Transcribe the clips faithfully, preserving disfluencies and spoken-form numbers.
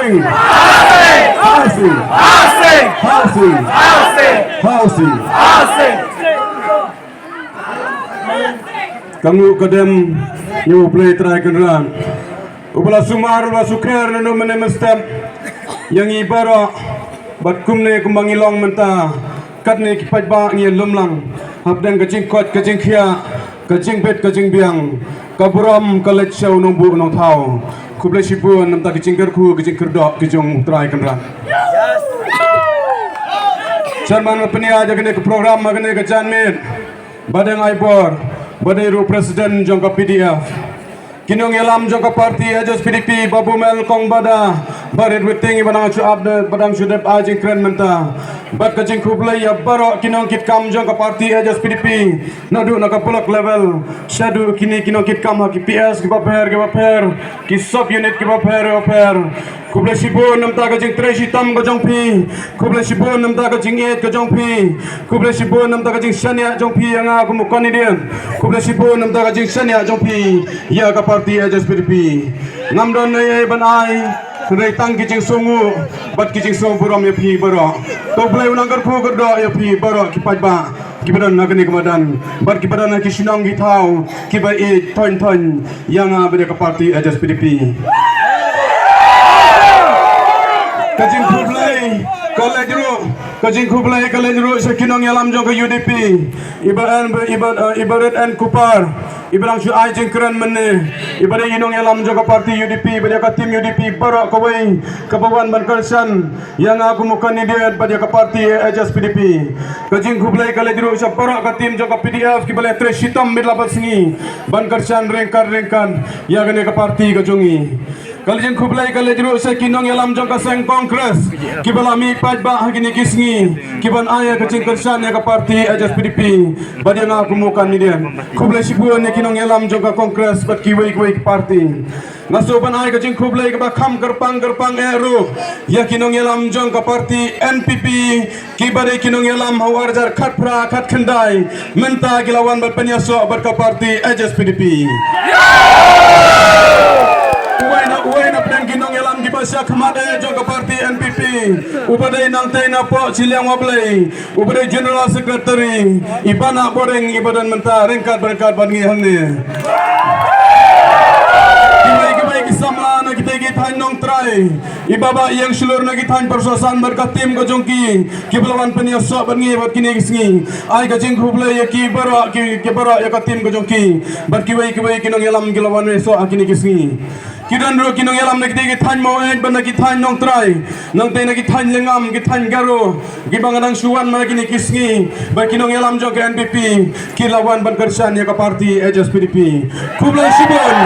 Housing! Housing! Housing! Housing! Ka nguh ka dem ïa U Blei Trai Kynrad, uba la sumar, uba la sukher naduh mynne mynstep ïa ngi baroh, bad kumne kumba ngi long mynta, katne ki paidbah ngi ïalum lang hapdeng ka jingkoit ka jingkhiah, ka jingbit ka jingbiang, ka burom ka leit sha u nongbuh nongthaw. Khublei shibun namar ka jingkyrkhu ka jingkyrdoh ka jong U Trai Kynrad. Chairman, pynïaid ïa kane ka program ha kane ka janmiet, ba dei Aibor, ba dei ruh President jong ka P D F, ki nongïalam jong ka party H S P D P, Babu Mel Kong Bada, Barit Witing, ba dang shu ap de, ba dang shu dep ai jingkren mynta. Bad ka jingkhublei ïa baroh ki nongkitkam jong ka party H S P D P, naduh na ka block level shaduh kine ki nongkitkam ha ki P S kiba pher kiba pher, ki sub unit kiba pher kiba pher. Khublei shibun namar ka jingtrei shitom ka jong phi. Khublei shibun namar ka jingïeit ka jong phi. Khublei shibun namar ka jingshaniah jong phi ïa nga kum u candidate. Khublei shibun namar ka jingshaniah jong phi ïa ka party H S P D P. Ngam don ei ei ban ai, hynrei tang ki jingsngewnguh bad ki jingsngewburom ïa phi baroh. To U Blei un nang kyrkhu kyrdoh ïa phi baroh ki paidbah kiba don ha kane ka madan bad kiba don ha ki shnong ki thaw, kiba ïeit thoiñ thoiñ ïa nga bad ïa ka party H S P D P. Ka jingkhublei ka leit ruh, ka jingkhublei ka leit ruh sha ki nongïalam jong ka U D P, iba en, iba, eh, iba rit en kupar, iba dang shu ai jingkren mynne, iba dei i nongïalam jong ka party U D P, iba dei ka team U D P baroh kawei kaba wan ban kyrshan ïa nga kum u candidate bad ïa ka party H S P D P. Ka jingkhublei ka leit ruh sha baroh ka team jong ka P D F kiba la trei shitom miet la bad sngi ban kyrshan ryngkat ryngkat ïa kane ka party ka jong ngi. Ka jingkhublei ka leit ruh sha ki nongïalam jong ka seng Congress kiba la mih paidbah ha kine ki sngi kiban ai ïa ka jingkyrshan ïa ka party H S P D P bad ïa nga kum u candidate. Khublei shibun ïa ki nongïalam jong ka Congress bad kiwei kiwei ki party. Nga sngewbha ban ai ka jingkhublei kaba kham kyrpang kyrpang eh ruh ïa ki nongïalam jong ka party N P P, kiba dei ki nongïalam ha u arhajar khatphra khatkhyndai, mynta ki la wan ban pynïasoh bad ka party H S P D P. Uwei na, uwei na pdeng ki nongïalam kiba sha khmat eh jong ka party N P P, uba dei nangtei na pok shiliang wa Blei, uba dei General Secretary, i Bah Nahboreng, iba don mynta ryngkat ryngkat bad ngi hangne. Kiwei kiwei ki samla na kitei ki thaiñ Nongtrai, i Bah Bah Ieng Shlur na ki thaiñ Pyrshah San bad ka team ka jong ki, kiba la wan pynïasoh bad ngi bad kine ki sngi. Ai ka jingkhublei ïa ki baroh, ki, ki baroh ïa ka team ka jong ki bad kiwei kiwei ki nongïalam ki la wan ïasoh ha kine ki sngi. Ki don ruh ki nongïalam na kitei ki thaiñ Maweit bad na ki thaiñ Nongtrai, nangtei na ki thaiñ Lyngngam, ki thaiñ Garo, kiba nga dang shu wan man la kine ki sngi, bad ki nongïalam jong ka N P P ki la wan ban kyrshan ïa ka party H S P D P. Khublei shibun.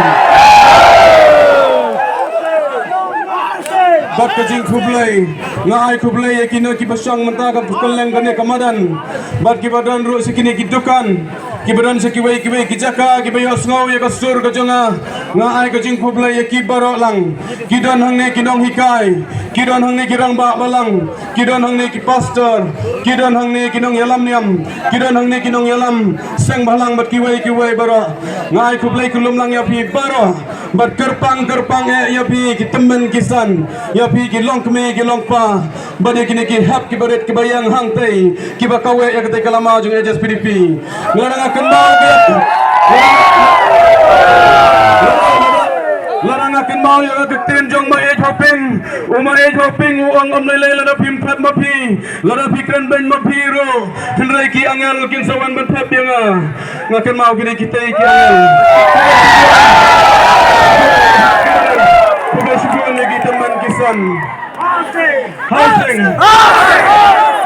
Bad ka jingkhublei, nga ai khublei ïa kino kiba shong mynta ka kylleng kane ka madan, bad kiba don ruh sha kine ki dukan, kiba don sha kiwei kiwei ki jaka, kiba ïohsngew ïa ka sur ka jong nga. Nga ai ka jingkhublei ïa ki baroh lang. Ki don hangne ki nonghikai, ki don hangne ki rangbah balang, ki don hangne ki pastor, ki don hangne ki nongïalam niam, ki don hangne ki nongïalam seng bhalang bad kiwei kiwei baroh. Nga ai khublei khublei lang ïa phi baroh, bad kyrpang kyrpang eh ïa phi ki tymmen ki san, ïa phi ki longkmie ki longkpa, bad ïa kine ki hep kiba rit kiba ïeng hangtei, kiba kaweh ïa katei ka lama jong H S P D P. Lada nga kynmaw ïa, lada nga kynmaw ïa ka ktien jong Ma Ej Hoping, u Ma Ej Hoping u ong, ym lei lei lada phim thep ma phi, lada phi kren beiñ ma phi ruh, hynrei ki angel kin sa wan ban thep ïa nga. Nga kynmaw kine kitei ki angel. Khublei shibun ïa ki tymmen ki san. Housing.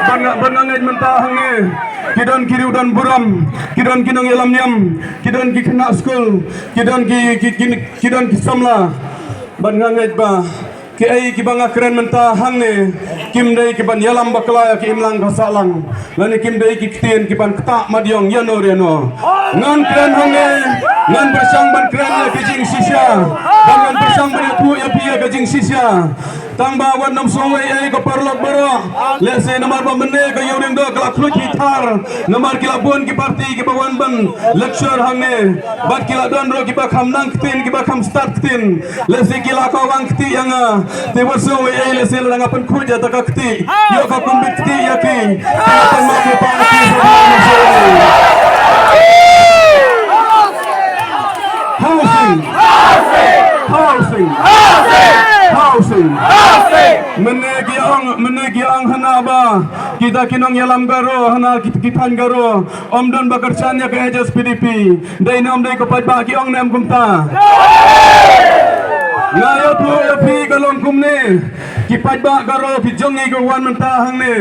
Ban nga, ban nga ngeit mynta hangne, ki don ki riewdonburom, ki don ki nongïalam niam, ki don ki khynnah skul, ki don ki, ki, ki, ki don ki samla. Ban nga ngeit ba kiei kiba nga kren mynta hangne kim dei kiban ïalam bakla ïa ki imlang ka sahlang, lane kim dei ki ktien kiban ktah madiong ïano re ïano. Ngan kren hangne, Ngan pyrshang ban kren ïa ka jingshisha. Bad ngan pyrshang ban ïathuh ïa phi ïa ka jingshisha. Tang ba wat nym sngew ei ei ko paralok baroh. Lehse namar ba mynne ka ïew ring doh ka la khluit hi thar. Namar ki la bun ki parti kiba wan ban lecture hangne. Bad ki la don ruh kiba kham nang ktien kiba kham stad ktien. Lehse ki la kawang kti ïa nga. Te wat sngew ei ei lehse lada nga pynkhuid ïa ta ka kti. Ïoh ka kumbit kti ïa ki. Te nga pynmap ïa pa ki. Housing. Housing. Housing. Mynne ki ong, mynne ki ong hana ba kita ki nongïalam Garo, hana ki, ki thaiñ Garo. Ym don ba kyrshan ïa ka H S P D P. Dei ne ym dei ko paidbah ki ong ne em kumta. Nga ïathuh ïa phi ka long kumne. Ki paidbah Garo ki jong ngi ki wan mynta hangne.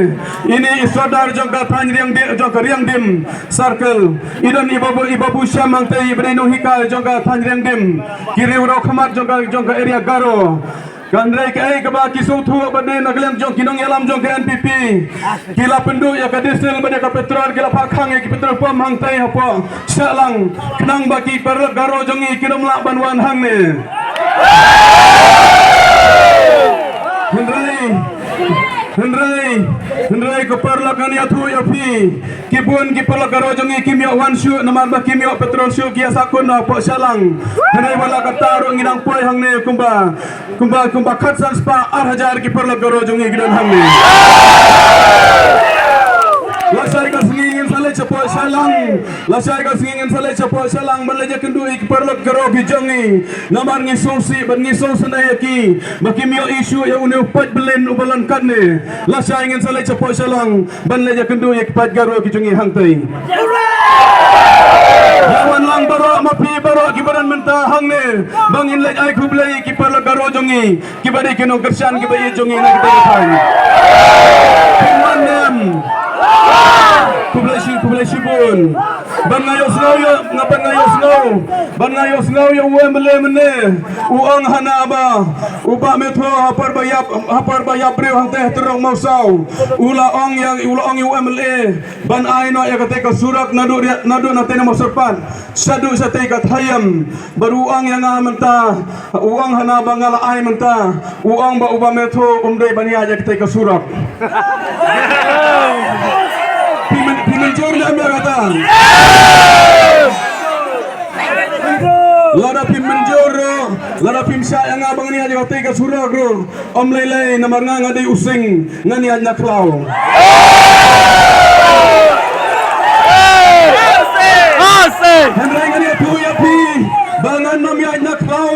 Ine i sordar jong ka thaiñ Riangdi-, jong ka Riangdim Circle. I don i babu, i babu Shyam Mangtei iba dei nonghikai jong ka thaiñ Riangdim. Ki riew raw khmat jong ka, jong ka area Garo. Hynrei kaei kaba ki sngewthuh ba dei na ka liang jong ki nongïalam jong ka N P P. Ki la pynduh ïa ka diesel bad ïa ka petrol, ki la phah khang ïa ki petrol pump hangtei hapoh Shillong. Khnang ba ki paralok Garo jong ngi kin ym lah ban wan hangne. Hynrei, hynrei, hynrei ko paralok ngan ïathuh ïa phi. Ki bun ki paralok Garo jong ngi kim ïoh wan shuh namar ba kim ïoh petrol shuh ki ïa sah khun na poh Shillong. Hynrei wat la katta ruh ngi dang poi hangne kumba, kumba, kumba khatsan spah ar hajar ki paralok Garo jong ngi ki don hangne. Lashai ka sngi ngin sa leit shapoh Shillong. Lashai ka sngi ngin sa leit shapoh Shillong ban leit ïakynduh ïa ki paralok Garo ki jong ngi. Namar ngi sngewsih bad ngi sngewsynei ïa ki ba kim ïoh issue ïa une u paidbah uba lan katne. Lashai ngin sa leit shapoh Shillong ban leit ïakynduh ïa ki paid Garo ki jong ngi hangtei. Ïa wan lang baroh ma phi baroh kiba don mynta hangne ba ngin leit ai khublei ïa ki paralok Garo jong ngi kiba dei ki nongkyrshan kiba ïeit jong ngi na kita ki thaiñ. Phin wan ne em? Khublei shi, khublei shibun. Ban nga ïohsngew ïa, nga ban nga ïohsngew. Ban nga ïohsngew ïa u M L A mynne. U ong hana ba u Bah Metho ha por ba ïap, ha por ba ïap briew hangtei ha Tyrong Mawsaw. U la ong ïa, u la ong ïa u M L A ban ai noh ïa katei ka surok naduh ria-, naduh natei na Mawsyrpat shaduh shatei ka Thaiëm. Bad u ong ïa nga mynta, u ong hana ba nga la ai mynta, u ong ba u Bah Metho um dei ban ïaid ïa katei ka surok. Phi myn-, phi mynjur ne em ïa kata? Lada phi mynjur ruh, lada phim shah ïa nga ba ngan ïaid ïa katei ka surok ruh. Ym lei lei namar nga nga dei u sing, ngan ïaid na khlaw. Hynrei ngan ïathuh ïa phi ba ngan nym ïaid na khlaw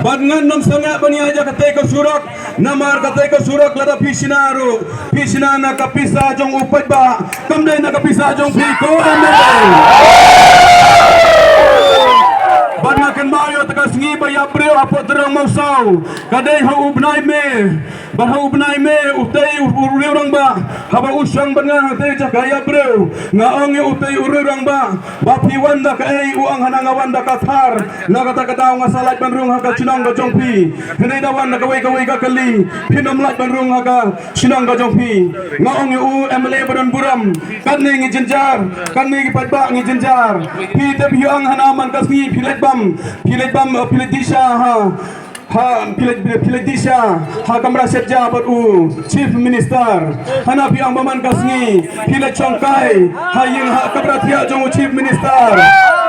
bad ngan nym sangeh ban ïaid ïa katei ka surok. Namar katei ka surok lada phi shna ruh, phi shna na ka pisa jong u paidbah, kam dei na ka pisa jong phi ko M L A. Bad nga kynmaw ïa kata ka sngi ba ïap briew hapoh Tyrong Mawsaw, ka dei ha u bnai May. Bad ha u bnai May utei u, u riew rangbah haba u shong bad nga hangtei jaka ïap briew, nga ong ïa utei u riew rangbah ba phi wan da kaei, u ong hana nga wan da ka Thar. Na kata ka daw nga sa lait ban rung ha ka shnong ka jong phi. Hynrei da wan da kawei kawei ka kali phin ym lait ban rung ha ka shnong ka jong phi. Nga ong ïa u M L A ba don burom, katne ngi jynjar, katne ki paidbah ngi jynjar. Phi te phi ong hana man ka sngi phi leit bam, phi leit bam, phi leit dih sha ha Ha, phi leit, phi leit dih sha ha kamra shet ja bad u Chief Minister. Hana phi ong ba man ka sngi phi leit shongkai ha ïing ha kamra thiah jong u Chief Minister.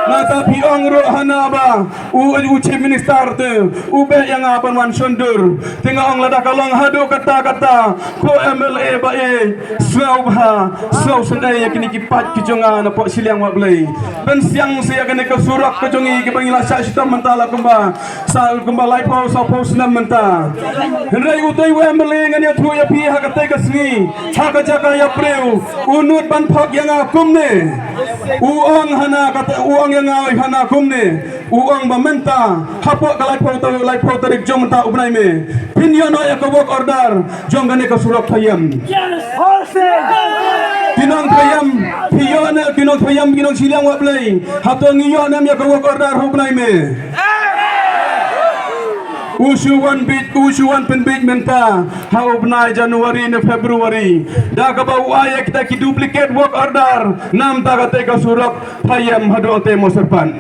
Nangta phi ong ruh hana ba u, u Chief Minister te u beh ïa nga ban wan shon dur. Te nga ong lada ka long haduh katta katta, ko M L A ba ïeit, sngew bha, sngew sngewsynei ïa kine ki paid ki jong nga na poh shiliang Wah Blei. Pynsiang sa ïa kane ka surok ka jong ngi kaba ngi la shah shitom mynta la kumba sa kumba laiphew sawphew snem mynta. Hynrei utei u M L A ngan ïathuh ïa phi ha katei ka sngi, ha ka jaka ïap briew, u nud ban phok ïa nga kumne. U ong hana kata, u ong ïa nga hana kumne. U ong ba mynta hapoh ka laiphew ta-, laiphew tarik jong mynta u bnai May, phin ïoh noh ïa ka work order jong kane ka surok Thaiëm. Ki nong Thaiëm, phi ïoh ne, ki nong Thaiëm, ki nong shiliang Wah Blei, hato ngi ïoh ne em ïa ka work order ha u bnai May? U shu wan bieit, u shu wan pynbieit mynta ha u bnai January ne February, da kaba u ai ïa kita ki duplicate work order na bynta katei ka surok Thaiëm haduh te Mawsyrpan.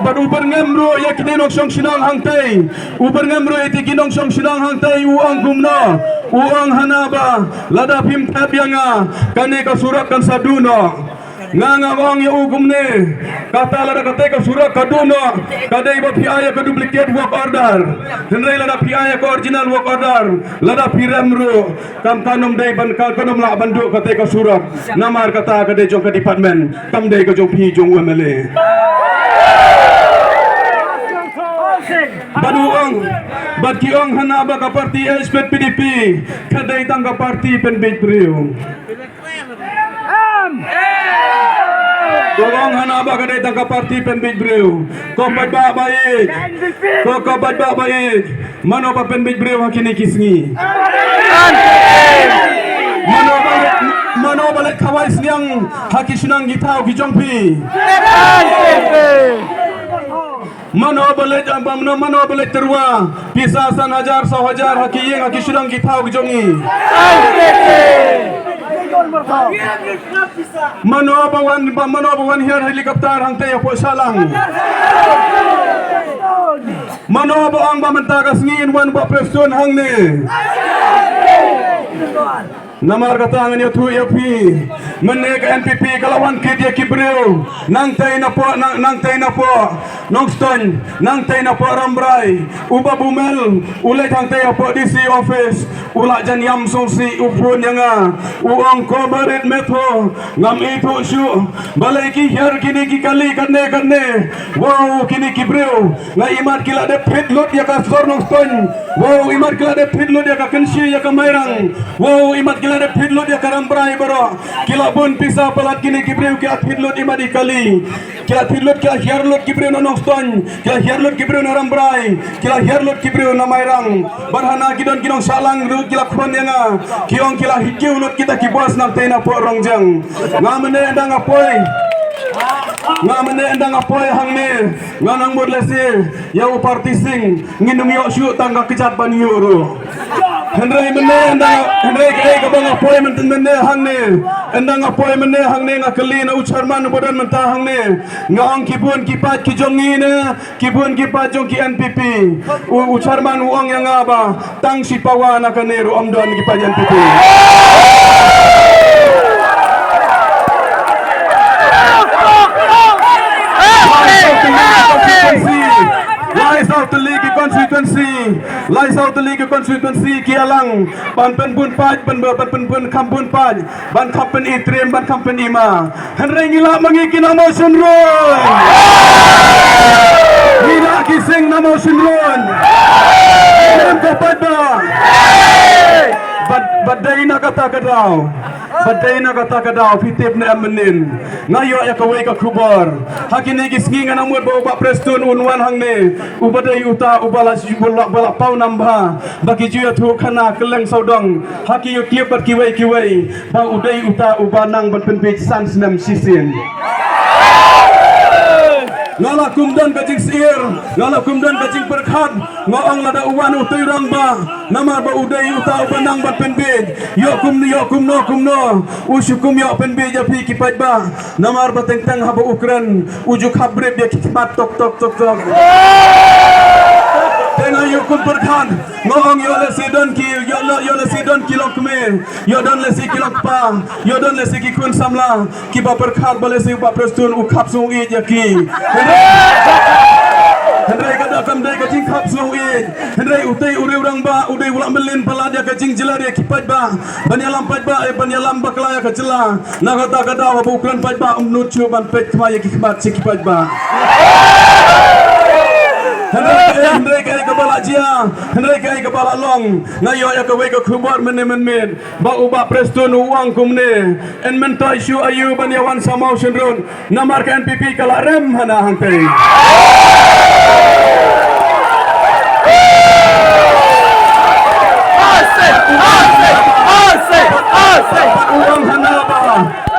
Bad u byrngem ruh ïa kine nongshong shnong hangtei. U byrngem ruh ïa kine nongshong shnong hangtei, u ong kumno. U ong hana ba lada phim thep ïa nga, kane ka surok kan sa duh noh. Nga nga ong ïa u kumne. Kata lada kata ka surok ka duh noh, ka dei ba phi ai ïa ka duplicate work order. Hynrei lada phi ai ïa ka original work order, lada phi rem ruh, kam, kan ym dei ban, kan, kan ym lah ban duh kata ka surok. Namar kata ka dei jong ka department, kam dei ka jong phi jong u M L A. Bad u ong, bad ki ong hana ba ka parti H P P D P ka dei tang ka parti pynbeit briew. Em. Ko ong hana ba ka dei tang ka parti pynbeit briew. Ko paidbah ba ïeit. Ko, ko paidbah ba ïeit. Mano ba pynbeit briew ha kine ki sngi? Mano ba leh, mano ba leh khawai sniang ha ki shnong ki thaw ki jong phi? Mano ba leh, mano, mano ba leh tyrwa pisa san hajar, saw hajar ha ki ïing ha ki shnong ki thaw ki jong ngi? Mano ba wan, ba mano ba wan hiar helicopter hangtei hapoh Shillong? Mano ba ong ba mynta ka sngi yn wan Bah Prestone hangne? Namar kata ngan ïathuh ïa phi. Mynne ka N P P ka la wan kit ïa ki briew. Nangtei napoh, nang, nangtei napoh Nongstoiñ, nangtei napoh Rambrai. U Bah Bumel u leit hangtei hapoh D C office. U la jan ïam sngewsih, u phone ïa nga. U ong ko Bah Rit Metho, ngam ithuh shuh. Balei ki hiar kine ki kali katne katne? Wow, kine ki briew. Nga imat ki la dep phit lut ïa ka sor Nongstoiñ. Wow, imat ki la dep phit lut ïa ka Kynshi, ïa ka Mairang. Wow, imat ki la dep phit lut ïa ka Rambrai baroh. Ki la bun pisa palat kine ki briew, ki la phit lut imat i kali. Ki la phit lut, ki la hiar lut ki briew na Nongstoiñ, ki la hiar lut ki briew na Rambrai, ki la hiar lut ki briew na Mairang. Bad hana ki don ki nongshah lang ruh ki la khwan ïa nga. Ki ong ki la hi kiew lut kita ki bos nangtei napoh Rongjang. Nga mynne ynda nga poi. Nga mynne ynda nga poi hangne, nga nang mut lehse ïa u Party Sing, ngin ym ïoh shuh tang ka kjat ban ïuh ruh. Hynrei mynne ynda, hynrei kaei kaba nga poi mynne, mynne hangne. Ynda nga poi mynne hangne nga kylli na u chairman uba don mynta hangne. Nga ong ki bun ki paid ki jong ngi ne, ki bun ki paid jong ki N P P. U, u chairman u ong ïa nga ba tang shi pawa na kane ruh ym don ki paid N P P. Lai saw tylli ki constituency, lai saw tylli ki constituency ki ïalang ban pynbun paid, ban, ban pynbun kham bun paid, ban kham pyni triem, ban kham pyni ma. Hynrei ngi lah ma ngi ki namo shynrun. Ngi lah ki sing namo shynrun. Ngi lah ko paidbah. Bad, bad dei na kata ka daw. Bad dei na kata ka daw, phi tip ne em mynnin. Nga ïoh ïa kawei ka khubor. Ha kine ki sngi nga nang mut ba u Bah Prestone un wan hangne. Uba dei uta uba la, uba la, uba la paw nam bha. Ba ki ju ïathuh khana kylleng sawdong ha ki YouTube bad kiwei kiwei ba u dei uta uba nang ban pynbiej san snem shisien. Nga la kum don ka jingsyier, nga la kum don ka jingpyrkhat, nga ong lada u wan uta u rangbah, namar ba u dei uta uba nang ban pynbiej. Ïoh kumno, ïoh kumno kumno u shu kum ïoh pynbiej ïa phi ki paidbah. Namar ba teng teng haba u kren u ju khap brip ïa ki khmat tok tok tok tok. Teng ïoh kum pyrkhat, nga ong ïoh lehse don ki, ïoh, ïoh lehse don ki longkmie, ïoh don lehse ki longkpa, ïoh don lehse ki khun samla kiba pyrkhat ba lehse u Bah Prestone u khap sngew ïeit ïa ki. Hynrei ka da kam dei ka jingkhap sngew ïeit. Hynrei utei u riew rangbah u dei u la mlien palat ïa ka jingjyllad ïa ki paidbah. Ban ïalam paidbah, eh, ban ïalam bakla ïa ka jylla. Na kata ka daw haba u kren paidbah um nud shuh ban peit khmat ïa ki khmat sha ki paidbah. Hynrei kaei, hynrei kaei kaba la jia, hynrei kaei kaba la long. Nga ïoh ïa kawei ka khubor mynne mynmiet ba u Bah Prestone u ong kumne, yn myntoi shuh aïu ban ïa wan sha Mawshynrut. Namar ka N P P ka la rem hana hangtei. U ong hana ba,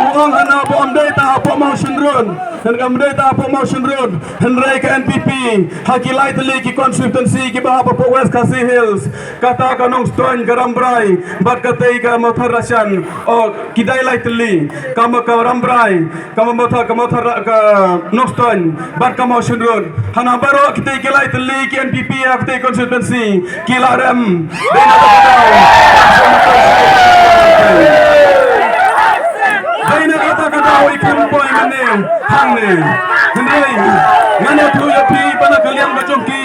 u ong hana ba ym dei ta hapoh Mawshynrut, hynrei kam dei tang hapoh Mawshynrut, hynrei ka N P P ha ki lai tylli ki constituency kiba hap hapoh West Khasi Hills, kata ka Nongstoiñ, ka Rambrai bad katei ka Mawthadraishan. O, ki dei lai tylli, ka ma-, ka Rambrai, ka Mawtha-, ka Mawthadraishan, ka Nongstoiñ bad ka Mawshynrut. Hana baroh kitei ki lai tylli ki N P P ha kitei constituency ki la rem. Dei na kata ka daw, dei na kata ka daw i kham poi mynne hangne. Hynrei ngan ïathuh ïa phi ba na ka liang ka jong ki,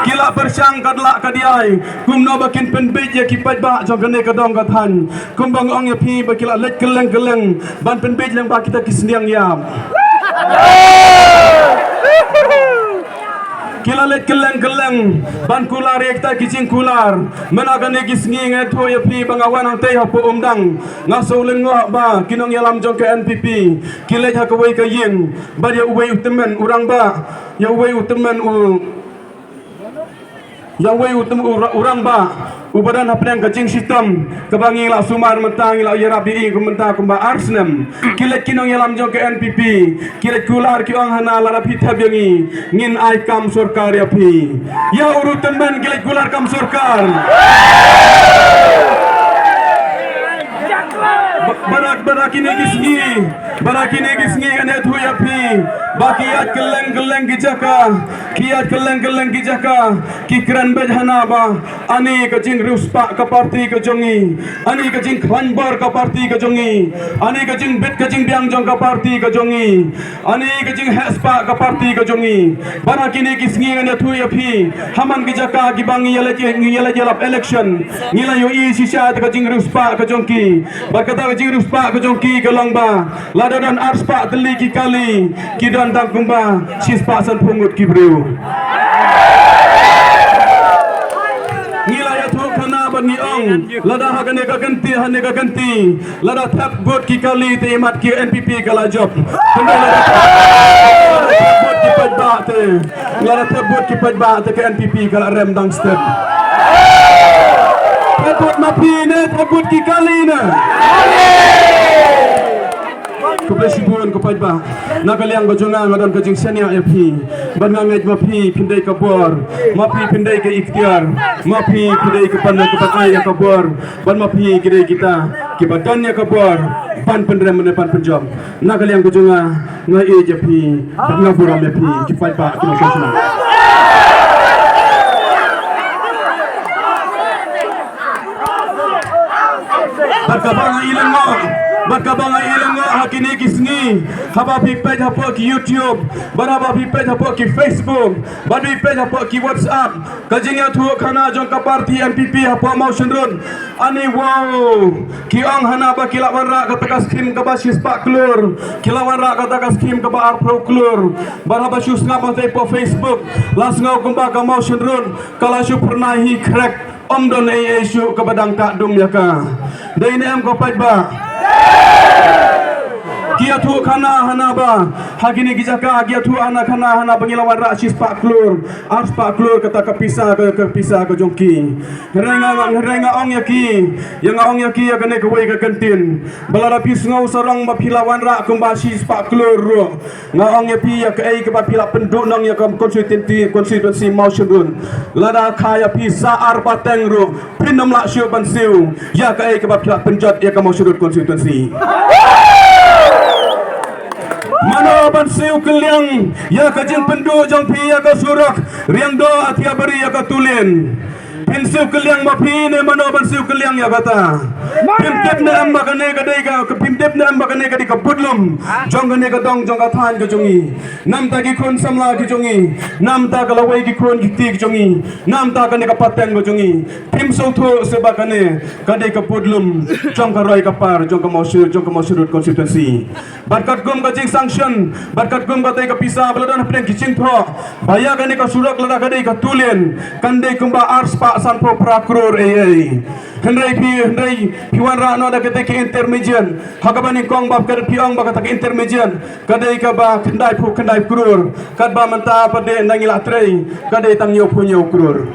ki la pyrshang katba lah katba ïai kumno ba kin pynbeit ïa ki paidbah jong kane ka dong ka thaiñ. Kumba nga ong ïa phi ba ki la leit kylleng kylleng ban pynbeit lyngba kita ki sniang ïap. Ki la leit kylleng kylleng ban kular ïa kita ki jingkular. Mynta kane ki sngi nga ïathuh ïa phi ba nga wan hangtei hapoh Umdang, nga sngewlyngngoh ba ki nongïalam jong ka N P P ki leit ha kawei ka ïing bad ïa uwei u tymmen u rangbah, ïa uwei u tymmen u ïa uwei u tymmen u ra-, u rangbah uba don hapdeng ka jingshitom kaba ngi la sumar mynta, ngi la ïarap ïa i mynta kumba ar snem. Ki leit ki nongïalam jong ka N P P, ki leit kular, ki ong hana lada phi thep ïa ngi, ngin ai kam sorkar ïa phi. Ïa u ruh tymmen ki leit kular kam sorkar. Ba-, bad ha, bad ha kine ki sngi, bad ha kine ki sngi ngan ïathuh ïa phi ba ki ïaid kylleng kylleng ki jaka, ki ïaid kylleng kylleng ki jaka, ki kren beit hana ba ani ka jingriewspah ka parti ka jong ngi, ani ka jingkhlaiñ bor ka parti ka jong ngi, ani ka jingbit ka jingbiang jong ka parti ka jong ngi, ani ka jingheh spah ka parti ka jong ngi. Bad ha kine ki sngi ngan ïathuh ïa phi, ha man ki jaka kiba ngi ïaleit, ngi ïaleit ïalap election, ngi la ïohi shisha ïa ka jingriewspah ka jong ki. Bad kata ka jingriewspah ka jong ki ka long ba lada don ar spah tylli ki kali, ki don tang kumba shi spah sanphew ngut ki briew. Ngi la ïathuh khana bad ngi ong lada ha kane ka kynti, ha kane ka kynti, lada thep vote ki kali te imat ki N P P ka la jop. Hynrei lada thep, lada thep vote ki paidbah te, lada thep vote ki paidbah te ka N P P ka la rem dang step. Thep vote ma phi ne thep vote ki kali ne? Khublei shibun ko paidbah. Na ka liang ka jong nga nga don ka jingshaniah ïa phi. Bad nga ngeit ma phi phin dei ka bor, ma phi phin dei ka iktiar, ma phi phin dei ka ban, ka ban ai ïa ka bor. Bad ma phi ki dei kita kiba don ïa ka bor ban pynrem ne ban pynjop. Na ka liang ka jong nga nga ïeit ïa phi bad nga burom ïa phi ki paidbah ki nongshong shnong. Bad kaba nga i lyngngoh, bad kaba nga i lyngngoh ha kine ki sngi, haba phi peit hapoh ki YouTube, bad haba phi peit hapoh ki Facebook, bad phi peit hapoh ki WhatsApp, ka jingïathuh khana jong ka parti N P P hapoh Mawshynrut. Ani wow, ki ong hana ba ki la wanrah kata ka skim kaba shi spah klur, ki la wanrah kata ka skim kaba arphew klur. Bad haba shu sngap hangtei hapoh Facebook, la sngew kumba ka Mawshynrut ka la shu phyrnai hi khrek. Ym don ei ei shuh kaba dang kah dum ïa ka. Dei ne em ko paidbah? Ki ïathuh khana hana ba ha kine ki jaka ki ïathuh hana khana hana ba ngi la wanrah shi spah klur, ar spah klur kata ka pisa, ka, ka pisa ka jong ki. Hynrei nga, hynrei nga ong ïa ki, ïa nga ong ïa ki ïa kane kawei ka kyntien, ba lada phi sngew sarong ba phi la wanrah kumba shi spah klur ruh, nga ong ïa phi ïa kaei kaba phi la pynduhnong ïa ka constituency, constituency Mawshynrut. Lada kha ïa phi sa ar pateng ruh phin ym lah shuh ban siew ïa kaei kaba phi la pynjot ïa ka Mawshynrut constituency. Mano ban siew kylliang ïa ka jingpynduh jong phi ïa ka surok Riangdo Athiabari ïa ka Tulin? Phin siew kylliang ma phi ne mano ban siew kylliang ïa kata? Phim tip ne em ba kane ka dei ka, phim tip ne em ba kane ka dei ka budlum jong kane ka dong jong ka thaiñ ka jong ngi? Namta ki khun samla ki jong ngi, namta ka lawei ki khun ki kti ki jong ngi, namta kane ka pateng ka jong ngi? Phim sngewthuh se ba kane ka dei ka budlum jong ka roi ka par jong ka Mawshynrut, jong ka Mawshynrut constituency? Bad katkum ka jingsanction, bad katkum katei ka pisa ba la don hapdeng ki jingthoh ba ïa kane ka surok lada ka dei ka tulin kan dei kumba ar spah sanphew phra klur ei ei. Hynrei phi, hynrei phi wanrah noh da katei ka intermediate, ha kaba nyngkong ba ka, phi ong ba kata ka intermediate ka dei kaba khyndaiphew khyndai klur, katba mynta pat de nang ïa la trei ka dei tang hynñiewphew hynñiew klur.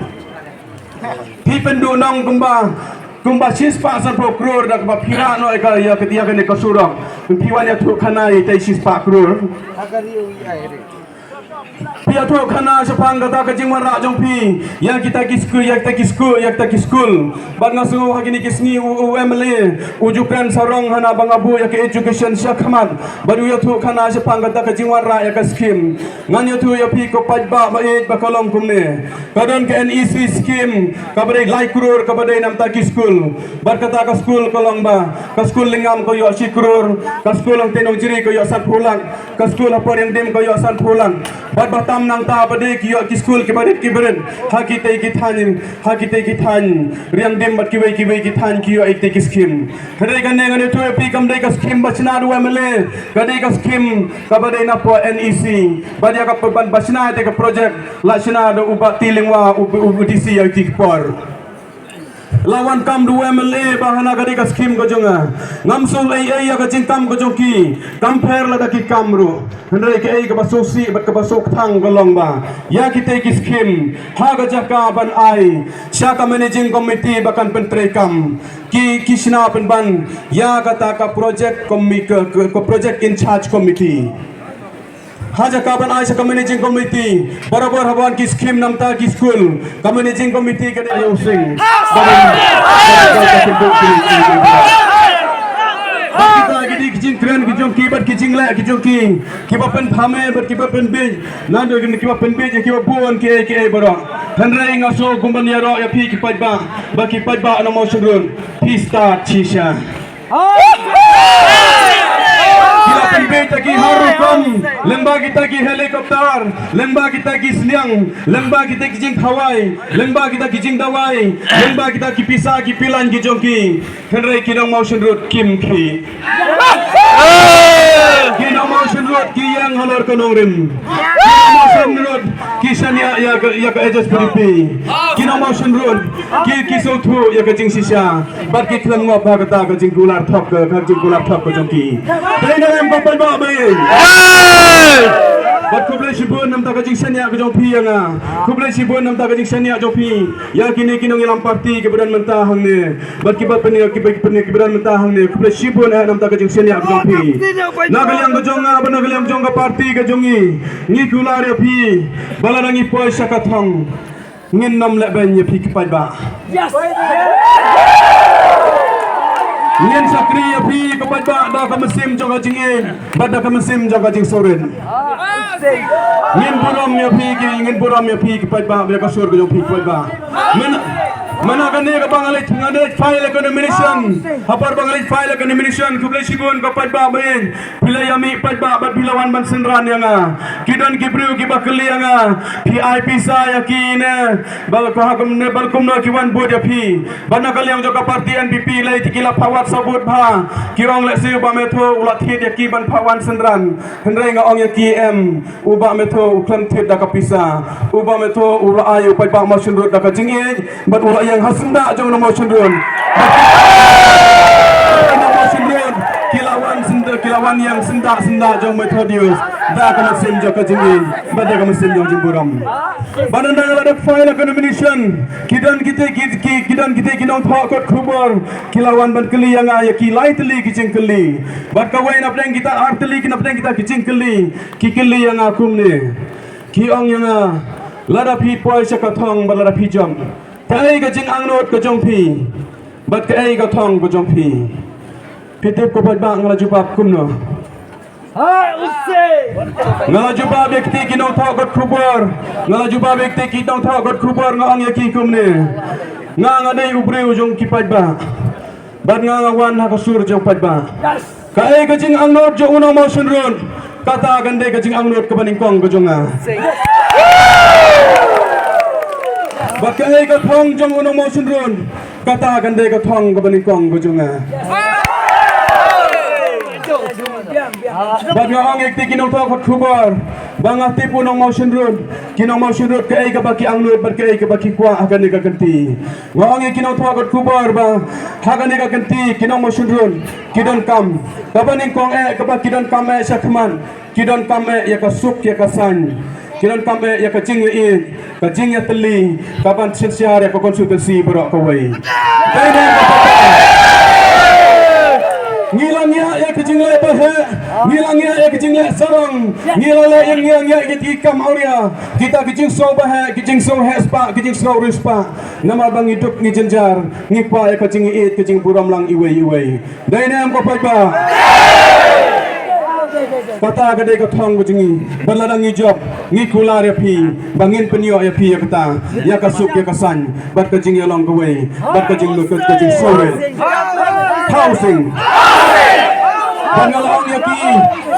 Phi pynduhnong kumba Kumba shispah sanphew klur da kaba phi rah noh ïa ka, ïa ka, ïa kane ka surok. Phi wan ïathuh khana ïa kita shispah klur. Phi ïathuh khana shaphang kata ka jingwanrah jong phi ïa kita ki skul, ïa kita ki skul, ïa kita ki skul. Bad nga sngew ha kine ki sngi u, u M L A u ju kren sarong hana ba nga buh ïa ka education shakhmat. Bad u ïathuh khana shaphang kata ka jingwanrah ïa ka skim. Ngan ïathuh ïa phi ko paidbah ba ïeit ba ka long kumne. Ka don ka N E C skim kaba dei lai klur kaba dei na bynta ki skul. Bad kata ka skul ka long ba ka skul Lyngngam ka ïoh shi klur, ka skul Hangtei Nongjri ka ïoh sanphew lak, ka skul ha Poriangdim ka ïoh sanphew lak. Bad ba tam nangta ba dei ki ïoh ki skul kiba rit kiba rit ha kitei ki thaiñ, ha kitei ki thaiñ Riangdim bad kiwei kiwei ki thaiñ ki ïoh ïa kitei ki skim. Hynrei kane ngan ïathuh ïa phi kam dei ka skim ba shna da u M L A, ka dei ka skim kaba dei na poh N E C. Bad ïa ka ban ba shna ïa ka project la shna da u Bah T. Lyngwa u, u, u D C ïa ki por. La wan kam da u M L A ba hana ka dei ka skim ka jong nga. Ngam sngewsih ei ei ïa ka jingkam ka jong ki. Kam pher lada ki kam ruh. Hynrei kaei kaba sngewsih bad kaba sngewthuh ka long ba ïa kitei ki skim ha ka jaka ban ai sha ka managing committee ba kan pyntreikam. Ki, ki shna pynban ïa kata ka project commi-, ka, ka, ka project in charge committee. Ha jaka ban ai sha ka managing committee, barabor haba wan ki skim namta ki skul, ka managing committee ka dei ïa u sing. Ba dei, ba dei, ba dei, ba dei, ba dei. Bad kita ki dei ki jingkren ki jong ki bad ki jingleh ki jong ki, kiba pynphame bad kiba pynbiej. Nando kiba pynbiej ïa kiba bun kiei kiei baroh. Hynrei nga sngew kumban ïaroh ïa phi ki paidbah, ba ki paidbah na Mawshynrut, phi stad shisha. Ki la pynbiej ïa ki har rukom, lyngba kita ki helicopter, lyngba kita ki sniang, lyngba kita ki jingkhawai, lyngba kita ki jingdawai, lyngba kita ki pisa ki pilan ki jong ki. Hynrei ki nong Mawshynrut kim khih. Ki nong Mawshynrut ki ïeng halor ka nongrim. Ki nong Mawshynrut ki shaniah ïa ka, ïa ka H S P D P. Ki nong Mawshynrut ki, ki sngewthuh ïa ka jingshisha. Bad ki khlem ngop ha kata ka jingkular thok ka, ka jingkular thok ka jong ki. Dei na em ko paidbah ba ïeit. Bad khublei shibun namta ka jingshaniah ka jong phi ïa nga. Khublei shibun namta ka jingshaniah jong phi ïa kine ki nongïalam party kiba don mynta hangne. Bad kiba pynïa, kiba pynïa, kiba don mynta hangne. Khublei shibun eh namta ka jingshaniah ka jong phi. Na ka liang ka jong nga bad na ka liang jong ka party ka jong ngi, ngi kular ïa phi ba lada ngi poi sha ka thong, ngin nym lehbeiñ ïa phi ki paidbah. Ngin shakri ïa phi ki paidbah da ka mynsiem jong ka jingïeit bad da ka mynsiem jong ka jingsngewrit. Ngin burom ïa phi ki, ngin burom ïa phi ki paidbah, ïa ka sur ka jong phi ki paidbah. Mynta, mynta kane kaba nga leit, nga leit file ïa ka nomination. Ha por ba nga leit file ïa ka nomination, khublei shibun ko paidbah ba ïeit. Phi la ïa mih paidbah bad phi la wan ban synran ïa nga. Ki don ki briew kiba kylli ïa nga, phi ai pisa ïa ki ne, ba la ko ha kumne, ba la kumno ki wan vote ïa phi. Bad na ka liang jong ka party N P P lei te ki la phah wad sabut bha. Ki ong lehse u Bah Metho u la thied ïa ki ban phah wan synran. Hynrei nga ong ïa ki em, u Bah Metho u khlem thied da ka pisa. U Bah Metho u la ai u paidbah Mawshynrut da ka jingïeit. Bad u la ïeng ha syndah jong u nong Mawshynrut. Bad ki nong Mawshynrut ki la wan syndah, ki la wan ïeng syndah, syndah jong Methodius. Da ka mynsiem jong ka jingïeit bad da ka mynsiem jong ka jingburom. Bad ynda nga la dep file ïa ka nomination, ki don kita ki, ki, ki don kita ki nongthoh kot khubor ki la wan ban kylli ïa nga ïa ki lai tylli ki jingkylli. Bad kawei na pdeng kita ar tylli ki na pdeng kita ki jingkylli, ki kylli ïa nga kumne. Ki ong ïa nga, lada phi poi sha ka thong bad lada phi jop, kaei ka jingangnud ka jong phi? Bad kaei ka thong ka jong phi? Phi tip ko paidbah nga la jubab kumno? Nga la jubab ïa kiti ki nongthoh kot khubor. Nga la jubab ïa kiti ki nongthoh kot khubor, nga ong ïa ki kumne. Nga, nga dei u briew jong ki paidbah. Bad nga, nga wan ha ka sur jong paidbah. Kaei ka jingangnud jong u nong Mawshynrut, kata kan dei ka jingangnud kaba nyngkong ka jong nga. Bad kaei ka thong jong u nong Mawshynrut, kata kan dei ka thong kaba nyngkong ka jong nga. Bad nga ong ïa kiti ki nongthoh kot khubor ba nga tip u nong Mawshynrut, ki nong Mawshynrut kaei kaba ki angnud bad kaei kaba ki kwah ha kane ka kynti. Nga ong ïa ki nongthoh kot khubor ba ha kane ka kynti ki nong Mawshynrut ki donkam kaba nyngkong eh, kaba ki donkam eh shakhmat, ki donkam eh ïa ka suk ïa ka saiñ. Ki donkam eh ïa ka jingïaieit, ka jingïatylli, ka ban synshar ïa ka constituency baroh kawei. Dei ne em? Ngi la ngiah ïa ka jingleh baheh, ngi la ngiah ïa ka jingleh sarong, ngi la leh ïa ngi la ngiah ïa ki kam awria, kita ki jingsngew baheh, ki jingsngew heh spah, ki jingsngew riewspah. Namar ba ngi duk ngi jynjar, ngi kwah ïa ka jingïaieit, ka jingburom lang iwei iwei. Dei ne em ko paidbah? Kata ka dei ka thong ka jong ngi. Bad lada ngi jop, ngi kular ïa phi ba ngin pynïoh ïa phi ïa kata, ïa ka suk ïa ka saiñ, bad ka jingïalong kawei, bad ka jingmut ka jingsngewrit. Housing. Bad nga la ong ïa ki,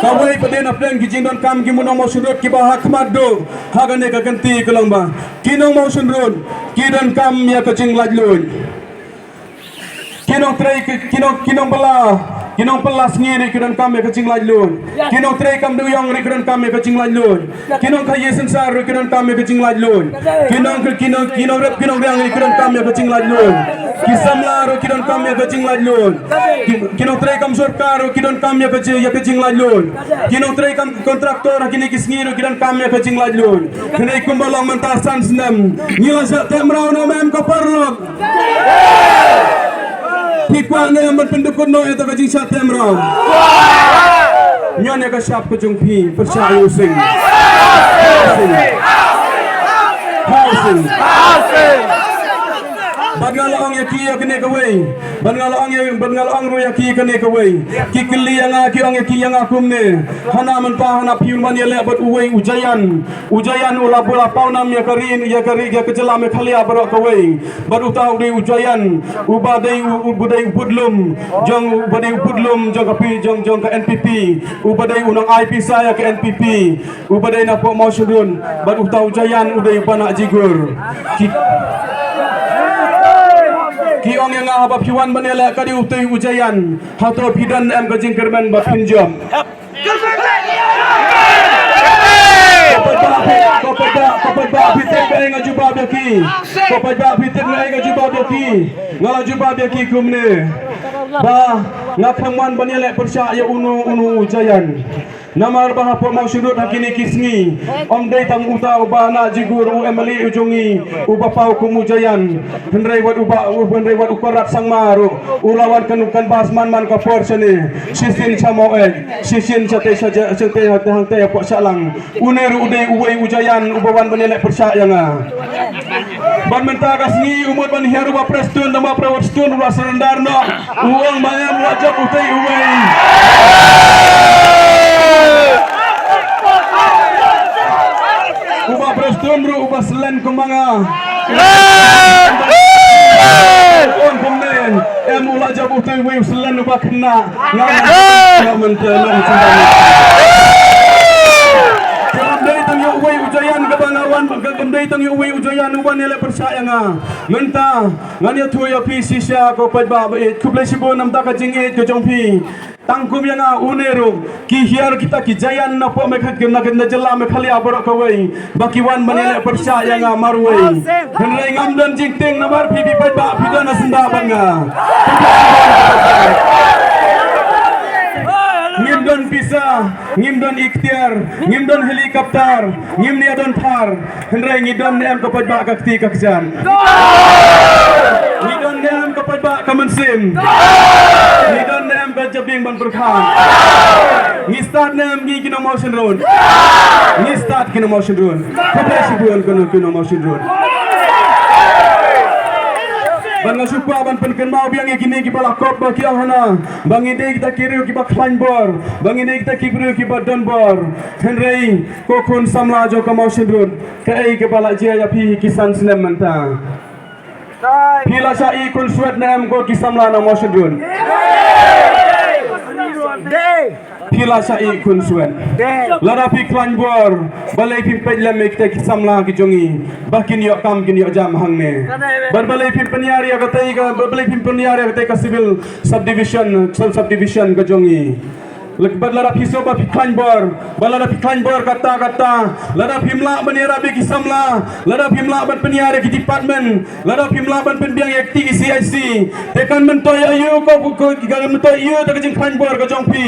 kawei pat de na pdeng ki jingdonkam ki nong Mawshynrut kiba ha khmat duh ha kane ka kynti ka long ba ki nong Mawshynrut ki donkam ïa ka jinglaitluid. Ki nongtrei ki, ki nong, ki nongbylla, ki nongbylla sngi ruh ki donkam ïa ka jinglaitluid. Ki nongtrei kam dewïong ruh ki donkam ïa ka jinglaitluid. Ki nongkhaïi synsar ruh ki donkam ïa ka jinglaitluid. Ki nong, ki nong, ki nongrep ki nongriang ruh ki donkam ïa ka jinglaitluid. Ki samla ruh ki donkam ïa ka jinglaitluid. Ki, ki nongtrei kam sorkar ruh ki donkam ïa ka jing, ïa ka jinglaitluid. Ki nongtrei kam kontraktor ha kine ki sngi ruh ki donkam ïa ka jinglaitluid. Kane kumba long mynta san snem. Ngi la shah teh mraw ne em ko paralok? Phi kwah ne em ban pyndukut noh ïa ka jingshah teh mraw? Ñion ïa ka shap ka jong phi, pyrshah ïa u sing. Housing. Housing. Bad nga la ong ïa ki ïa kane kawei. Bad nga la ong ïa, bad nga la ong ruh ïa ki kane kawei. Ki kylli ïa nga, ki ong ïa ki ïa nga kumne. Hana mynta, hana phi un wan ïaleh bad uwei u Jaïan. U Jaïan u la, u la pawnam ïa ka ri, ïa ka ri, ïa ka jylla Meghalaya baroh kawei. Bad uta u dei u Jaïan, uba dei u, uba dei u budlum jong, uba dei u budlum jong ka pi, jong, jong ka N P P. Uba dei u nongai pisa ïa ka N P P. Uba dei na pok Mawshynrut. Bad uta u Jaïan u dei uba na jigur. Ki, ki ong ïa nga haba phi wan ban ïaleh ka dei uta u Jaïan. Hato phi don em ka jingkyrmen ba phin jop? Ko paidbah, ko paidbah, ko paidbah, phi tip kaei nga jubab ïa ki. Ko paidbah, phi tip kaei nga jubab ïa ki. Nga la jubab ïa ki kumne. Ba nga khlem wan ban ïaleh pyrshah ïa uno uno u Jaïan. Namar ba hapoh Mawshynrut ha kine ki sngi, ym dei tang uta uba na jigur u M L A u jong ngi uba paw kum u Jaïan. Hynrei wat uba, hynrei wat u Conrad Sangma ruh u la wan kan, kan bas man man ka por shane. Shisien sha Maweit, shisien shatei sha ja, shatei hangtei hangtei hapoh Shahlang. Une ruh u dei uwei u Jaïan uba wan ban ïaleh pyrshah ïa nga. Ban mynta ka sngi u mut ban hiar u Bah Prestone, u Bah Prestone u la surrender noh. U ong ba em, u la jop utei uwei. U Bah Prestone ruh uba slen kumba nga. Em, u la jop utei uwei u slen uba khynnah. Nga nga mynta nong sendang. Kam dei tang ïa uwei u Jaïan kaba nga wan, kam dei tang ïa uwei u Jaïan uba ïaleh pyrshah ïa nga. Mynta ngan ïathuh ïa phi shisha ko paidbah ba ïeit, khublei shibun namar ka jingïeit ka jong phi. Tang kum ïa nga une ruh ki hiar kita ki Jaïan na pok Meghalaya, na jylla Meghalaya baroh kawei. Ba ki wan ban ïaleh pyrshah ïa nga marwei. Hynrei ngam don jingtieng namar phi, phi paidbah phi don ha syndah bad nga. Ngim don pisa, ngim don iktiar, ngim don helicopter, ngim ïa don thar. Hynrei ngi don ne em ko paidbah ka kti ka kjat? Ngi don ne em ko paidbah ka mynsiem? Ngi don ne em ka jabieng ban pyrkhat? Ngi stad ne em ngi ki nong Mawshynrut? Ngi stad ki nong Mawshynrut. Khublei shibun ki nong, ki nong Mawshynrut. Ban nga shu kwah ban pynkynmaw biang ïa kine kiba la kop ba ki ong hana ba ngi dei kita ki riew kiba khlaiñ bor, ba ngi dei kita ki riew kiba don bor. Hynrei ko khun samla jong ka Mawshynrut, kaei kaba la jia ïa phi ki san snem mynta? Phi la shah ïeh khun swet ne em ko ki samla na Mawshynrut? Phi la shah ïeh khun swet. Lada phi khlaiñ bor, balei phim peit lem ïa kita ki samla ki jong ngi ba kin ïoh kam kin ïoh jam hangne? Bad balei phim pynïar ïa katei ka, balei phim pynïar ïa katei ka civil subdivision, sub subdivision ka jong ngi? Bad lada phi sngewbha phi khlaiñ bor, bad lada phi khlaiñ bor kata kata, lada phim lah ban ïarap ïa ki samla, lada phim lah ban pynïar ïa ki department, lada phim lah ban pynbiang ïa ki T E C I C, te kan myntoi aïu ko, ko, kan myntoi aïu te ka jingkhlaiñ bor ka jong phi?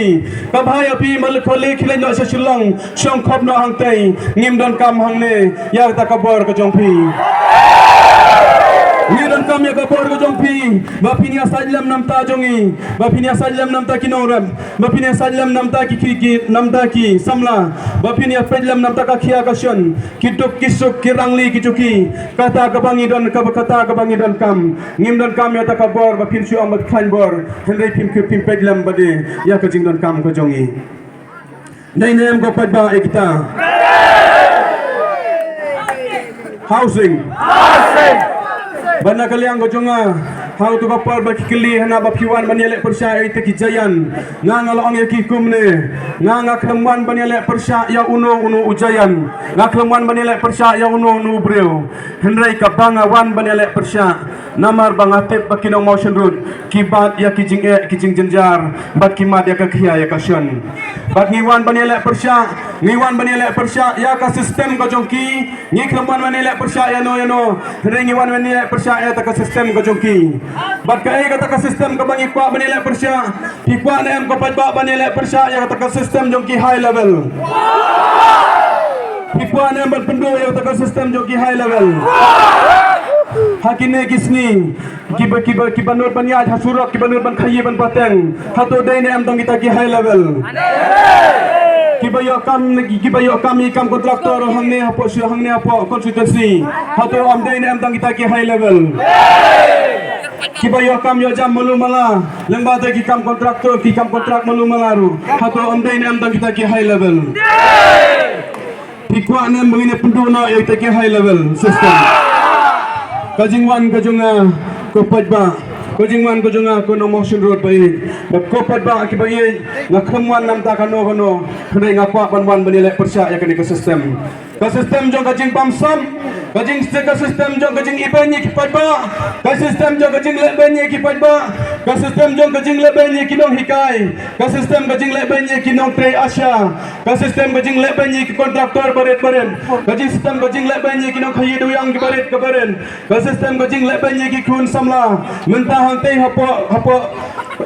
Ka bha ïa phi ma leh khole khie leit noh sha Shillong, shong khop noh hangtei, ngim donkam hangne ïa kata ka bor ka jong phi. Ngi donkam ïa ka bor ka jong phi, ba phin ïasaid lem namta jong ngi, ba phin ïasaid lem namta ki nongrep, ba phin ïasaid lem namta ki, ki, ki, namta ki samla, ba phin ïapeit lem namta ka khia ka shon, ki duk ki suk, ki rangli ki juki, kata kaba ngi don, kaba, kata kaba ngi donkam. Ngim donkam ïa kata ka bor ba phin shu ong ba khlaiñ bor, hynrei phim, phim peit lem bad ïa ka jingdonkam ka jong ngi. Dei ne em ko paidbah ïa kita? Housing. Bad na ka liang ka jong nga, ha kato ka por ba ki kylli hana ba phi wan ban ïaleh pyrshah ïa kita ki Giant, nga, nga la ong ïa ki kumne, nga, nga khlem wan ban ïaleh pyrshah ïa uno uno u Giant, nga khlem wan ban ïaleh pyrshah ïa uno uno u briew. Hynrei kaba nga wan ban ïaleh pyrshah, namar ba nga tip ba ki nong Mawshynrut ki bat ïa ki jingeh ki jingjynjar, bad ki mad ïa ka khia ïa ka shon. Bad ngi wan ban ïaleh pyrshah, ngi wan ban ïaleh pyrshah ïa ka system ka jong ki. Ngi khlem wan ban ïaleh pyrshah ïano ïano, hynrei ngi wan ban ïaleh pyrshah ïa kata ka system ka jong ki. Bad kaei kata ka system kaba ngi kwah ban ïaleh pyrshah? Phi kwah ne em ko paidbah ban ïaleh pyrshah ïa kata ka system jong ki high level? Phi kwah ne em ban pynduh ïa kata ka system jong ki high level? Ha kine ki sngi, kiba, kiba, kiba nud ban ïaid ha surok, kiba nud ban khaïi ban pateng, hato dei ne em tang kita ki high level? Kiba ïoh kam, kiba ïoh kam ïa ki kam contractor hangne hapoh shu, hangne hapoh constituency, hato ym dei ne em tang kita ki high level? Kiba ïoh kam ïoh jam malu mala, lyngba te ki kam contractor, ki kam contract malu mala ruh, hato ym dei ne em tang kita ki high level? Phi kwah ne em ba ngin ïa pynduh noh ïa kita ki high level system? Ka jingwan ka jong nga ko paidbah, ka jingwan ka jong nga ko nong Mawshynrut ba ïeit, bad ko paidbah kiba ïeit, nga khlem wan namta kano kano, hynrei nga kwah ban wan ban ïaleh pyrshah ïa kane ka system. Ka system jong ka jingbamsap, ka jing, ka system jong ka jingibeiñ ïa ki paidbah, ka system jong ka jinglehbeiñ ïa ki paidbah, ka system jong ka jinglehbeiñ ïa ki nonghikai, ka system ka jinglehbeiñ ïa ki nongtrei ASHA, ka system ka jinglehbeiñ ïa ki contractor barit barit, ka jing system ka jinglehbeiñ ïa ki nongkhaïi dewiang ki barit ka barit, ka system ka jinglehbeiñ ïa ki khun samla. Mynta hangtei hapoh, hapoh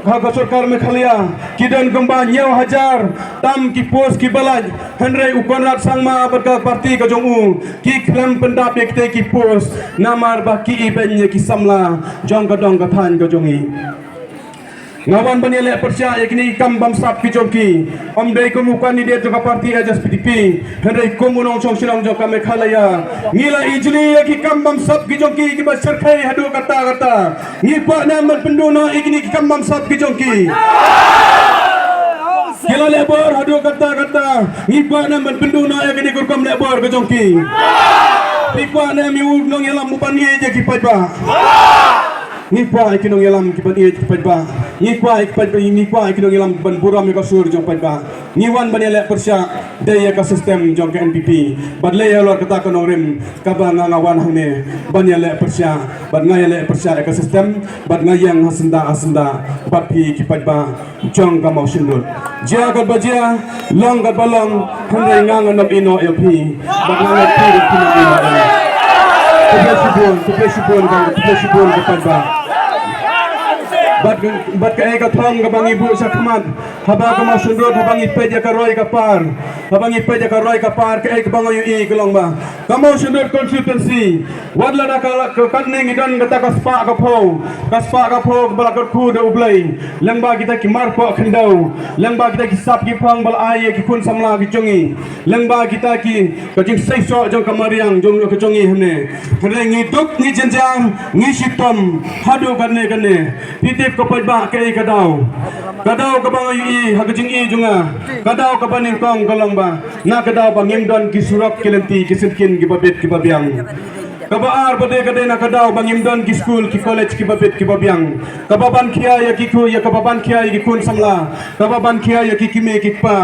ha ka sorkar Meghalaya ki don kumba hynñiew hajar tam ki post kiba lait, hynrei u Conrad Sangma bad ka party ka jong u ki khlem pyndap ïa kita ki post namar ba ki ibeiñ ïa ki samla jong ka dong ka thaiñ ka jong ngi. Nga wan ban ïaleh pyrshah ïa kine ki kam bamsap ki jong ki, ym dei kum u candidate jong ka party H S P D P, hynrei kum u nongshong shnong jong ka Meghalaya. Ngi la ijli ïa ki kam bamsap ki jong ki kiba shyrkhei haduh katta katta. Ngi kwah ne em ban pynduh noh ïa kine ki kam bamsap ki jong ki? Ki la leh bor haduh katta katta, ngi kwah ne em ban pynduh noh ïa kine ki rukom leh bor ki jong ki? Phi kwah ne em ïa u nongïalam u ban ïeit ïa ki paidbah? Ngi kwah ïa ki nongïalam ki ban ïeit ïa ki paidbah. Ngi kwah ïa ki paidbah, ngi kwah ïa ki nongïalam ki ban burom ïa ka sur jong paidbah. Ngi wan ban ïaleh pyrshah dei ïa ka system jong ka N P P. Bad lei halor kata ka nongrim kaba nga, nga wan hangne ban ïaleh pyrshah, bad nga ïaleh pyrshah ïa ka system, bad nga ïeng ha syndah ha syndah bad phi ki paidbah jong ka Mawshynrut. Jia katba jia, long katba long, hynrei nga ngan ym ïehnoh ïa phi, bad nga ngan phi ruh phin ym ïehnoh ïa nga. Khublei shibun, khublei shibun, khublei shibun ko paidbah. Bad, bad kaei ka thong kaba ngi buh shakhmat, haba ka Mawshynrut, haba ngi peit ïa ka roi ka par, haba ngi peit ïa ka roi ka par, kaei kaba nga ïohi ka long ba ka Mawshynrut constituency, wat lada ka, ka, katne ngi don kata ka spah ka phew, ka spah ka phew ba la kyrkhu da U Blei, lyngba kita ki marpoh khyndew, lyngba kita ki sap ki phong ba la ai ïa ki khun samla ki jong ngi, lyngba kita ki, ka jingseisoh jong ka mariang jong ka jong ngi hangne. Hynrei ngi duk ngi jynjar, ngi shitom haduh katne katne. Phi tip ko paidbah kaei ka daw? Ka daw kaba nga ïohi ha ka jingïohi jong nga, ka daw kaba nyngkong ka long ba na ka daw ba ngim don ki surok ki lynti ki syngkien kiba bit kiba biang. Kaba ar ba dei ka dei na ka daw ba ngim don ki skul ki college kiba bit kiba biang. Kaba ban khia ïa ki khun, ïa kaba ban khia ïa ki khun samla. Kaba ban khia ïa ki kmie ki kpa.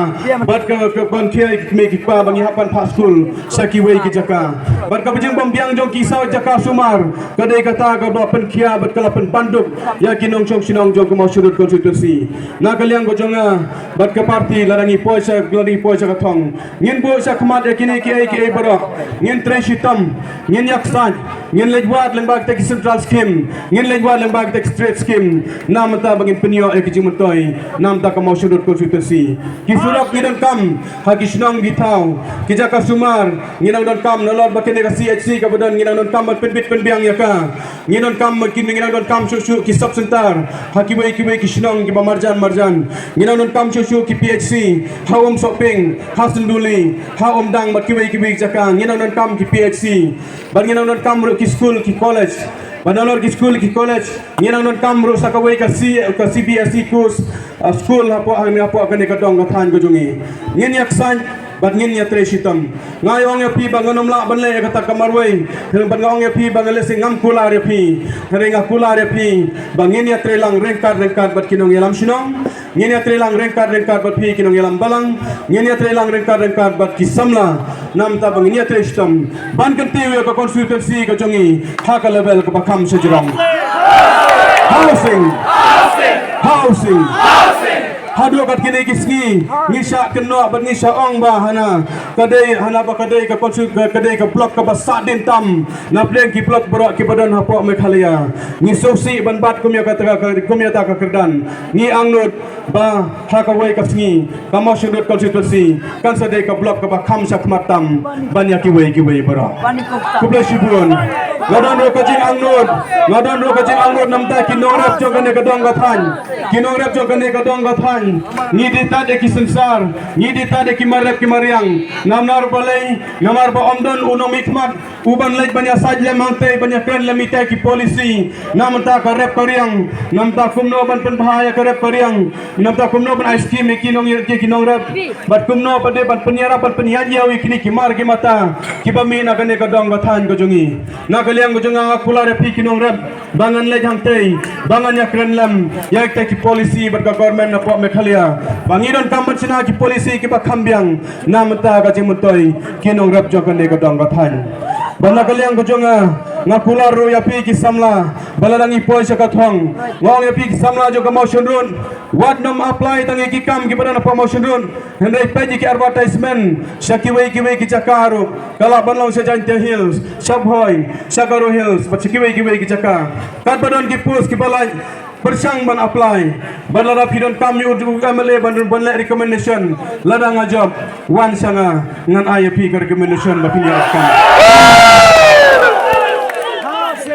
Bad ka, ka ban khia ïa ki kmie ki kpa ba ngi hap ban phah skul sha kiwei ki jaka. Bad kaba jing bym biang jong ki saw jaka sumar ka dei kata kaba pynkhia bad ka la pynbanduk ïa ki nongshong shnong jong ka Mawshynrut constituency. Na ka liang ka jong nga bad ka party lada ngi poi sha, lada ngi poi sha ka thong, ngin buh sha khmat ïa kine kiei kiei baroh. Ngin trei shitom, ngin ïaksaid, ngin leit wad lyngba kita ki central scheme, ngin leit wad lyngba kita ki state scheme. Na mynta ba ngin pynïoh ïa ki jingmyntoi na mynta ka Mawshynrut constituency. Ki surok ngi donkam ha ki shnong ki thaw, ki jaka sumar ngi nang donkam, nalor ba kane ka C H C kaba don ngi nang donkam ban pynbit pynbiang ïa ka. Ngi donkam, ngi donkam shuh shuh ki sub center ha kiwei kiwei ki shnong kiba marjan marjan. Ngi donkam shuh shuh ki P H C ha Umsohping, ha Synduli, ha Umdang bad kiwei kiwei ki jaka. Ngi donkam ki P H C bad ngi donkam ruh ki skul ki college. Bad nalor ki skul ki college ngi donkam ruh sa kawei ka C, ka C B S E course, ah, skul hapoh, hapoh kane ka dong ka thaiñ ka jong ngi. Ngin ïaksaid bad ngin ïatrei shitom. Nga ong ïa phi ba ngan ym lah ban leh ïa kata ka marwei. Hynrei bad nga ong ïa phi ba nga lehse ngam kular ïa phi. Hynrei nga kular ïa phi ba ngin ïatrei lang ryngkat ryngkat bad ki nongïalam shnong. Ngin ïatrei lang ryngkat ryngkat bad phi ki nongïalam balang. Ngin ïatrei lang ryngkat ryngkat bad ki samla. Na mynta ba ngin ïatrei shitom ban kyntiew ïa ka constituency ka jong ngi ha ka level kaba kham shajrong. Housing. Housing. Haduh kat kine ki sngi ngi shah kynnoh bad ngi shah ong ba hana ka dei, hana ba ka dei ka constitu-, ka dei ka block kaba sahdien tam na pdeng ki block baroh kiba don hapoh Meghalaya. Ngi sngewsih ban bat kum ïa kata ka, kum ïa kata ka kyrdan. Ngi angnud ba ha kawei ka sngi ka Mawshynrut constituency kan sa dei ka block kaba kham shakhmat tam ban ïa kiwei kiwei baroh. Khublei shibun. Nga don ruh ka jingangnud, nga don ruh ka jingangnud na bynta ki nongrep jong kane ka dong ka thaiñ. Ki nongrep jong kane ka dong ka thaiñ, ngi dei tad ïa ki synsar, ngi dei tad ïa ki marep ki mariang. Namar balei? Namar ba ym don u nongmihkhmat u ban leit ban ïasaid lem hangtei, ban ïakren lem ïa kita ki policy. Na bynta ka rep ka riang, na bynta kumno ban pynbha ïa ka rep ka riang, na bynta kumno ban ai skim ïa ki nong, ïa ki nongrep. Bad kumno pat de ban pynïarap, ban pynïaid ïa kine ki mar ki mata kiba mih na kane ka dong ka thaiñ ka jong ngi. Na ka liang ka jong nga, nga kular ïa phi ki nongrep ba ngan leit hangtei, ba ngan ïakren lem ïa kita ki policy bad ka government napoh Meghalaya, ba ngi donkam ban shna ki policy kiba kham biang na bynta ka jingmyntoi ki nongrep jong kane ka dong ka thaiñ. Bad na ka liang ka jong nga, nga kular ruh ïa phi ki samla ba lada ngi poi sha ka thong, nga ong ïa phi ki samla jong ka Mawshynrut, wat nym apply tang ïa ki kam kiba don hapoh Mawshynrut. Hynrei peit ïa ki advertisement sha kiwei kiwei ki jaka ruh, ka lah ban long sha Jaintia Hills, sha Bhoi, sha Garo Hills bad sha kiwei kiwei ki jaka. Katba don ki post kiba lait, pyrshang ban apply. Bad lada phi donkam ïa u M L A ban, ban leh recommendation, lada nga jop, wan sha nga, ngan ai ïa phi ka recommendation ba phin ïarap kam.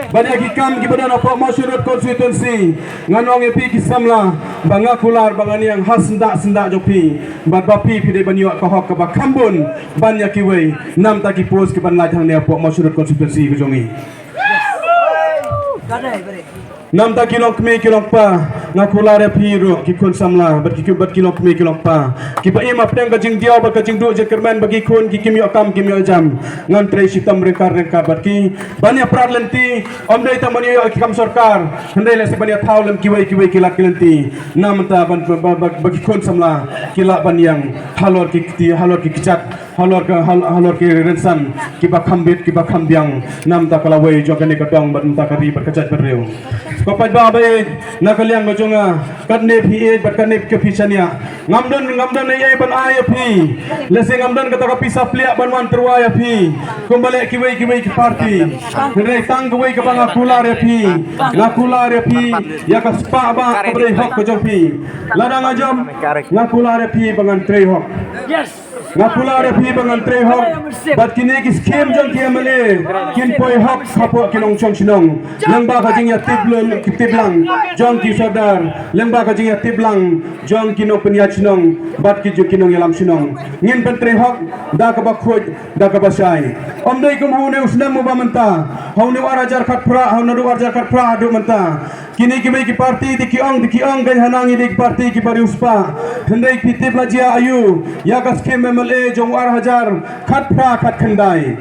Bad ïa ki kam kiba don hapoh Mawshynrut constituency, ngan ong ïa phi ki samla ba nga kular ba ngan ïeng ha syndah syndah jong phi. Bad ba phi phi dei ban ïoh ka hok kaba kham bun ban ïa kiwei na bynta ki post kiban lait hangne hapoh Mawshynrut constituency ka jong ngi. Na bynta ki longkmie ki longkpa, nga kular ïa phi ruh ki khun samla bad ki, bad ki longkmie ki longkpa kiba im hapdeng ka jingdiaw bad ka jingduh jingkyrmen ba ki khun ki kim ïoh kam kim ïoh jam. Ngan trei shitom ryngkat ryngkat bad ki ban ïa prat lynti, ym dei tang ban ïa ïoh ki kam sorkar, hynrei lehse ban ïa thaw lem kiwei kiwei ki lad ki lynti. Na bynta ban, ba, ba, ba ki khun samla ki lah ban ïeng halor ki kti, halor ki kjat, halor ka, hal-, halor ki rynsan kiba kham bit kiba kham biang na bynta ka lawei jong kane ka dong bad na bynta ka ri bad ka jaitbynriew. Ko paidbah ba ïeit, na ka liang ka jong nga, katne phi ïeit bad katne ka phi shaniah, ngam don, ngam don ei ei ban ai ïa phi. Lehse ngam don kata ka pisa pliah ban wan tyrwa ïa phi kumba leh kiwei kiwei ki party. Hynrei tang kawei kaba nga kular ïa phi, nga kular ïa phi ïa ka spah bah kaba dei hok ka jong phi. Lada nga jop, nga kular ïa phi ba ngan trei hok. Nga kular ïa phi ba ngan trei hok. Bad kine ki skim jong ki M L A kin poi hok hapoh ki nongshong shnong lyngba ka jingïatip lang, tip lang jong ki sordar, lyngba ka jingïatip lang jong ki nongpynïaid shnong bad ki, jong ki nongïalam shnong. Ngin pyntrei hok da kaba khuid, da kaba shai. Ym dei kum ha une u snem uba mynta, ha une u ar hajar khatphra, ha une u ar hajar khatphra haduh mynta. Kine kiwei ki party te ki ong, te ki ong kein hana ngi dei ki party kiba riewspah. Hynrei phi tip la jia aïu ïa ka skim M L A jong u ar hajar khatphra khatkhyndai?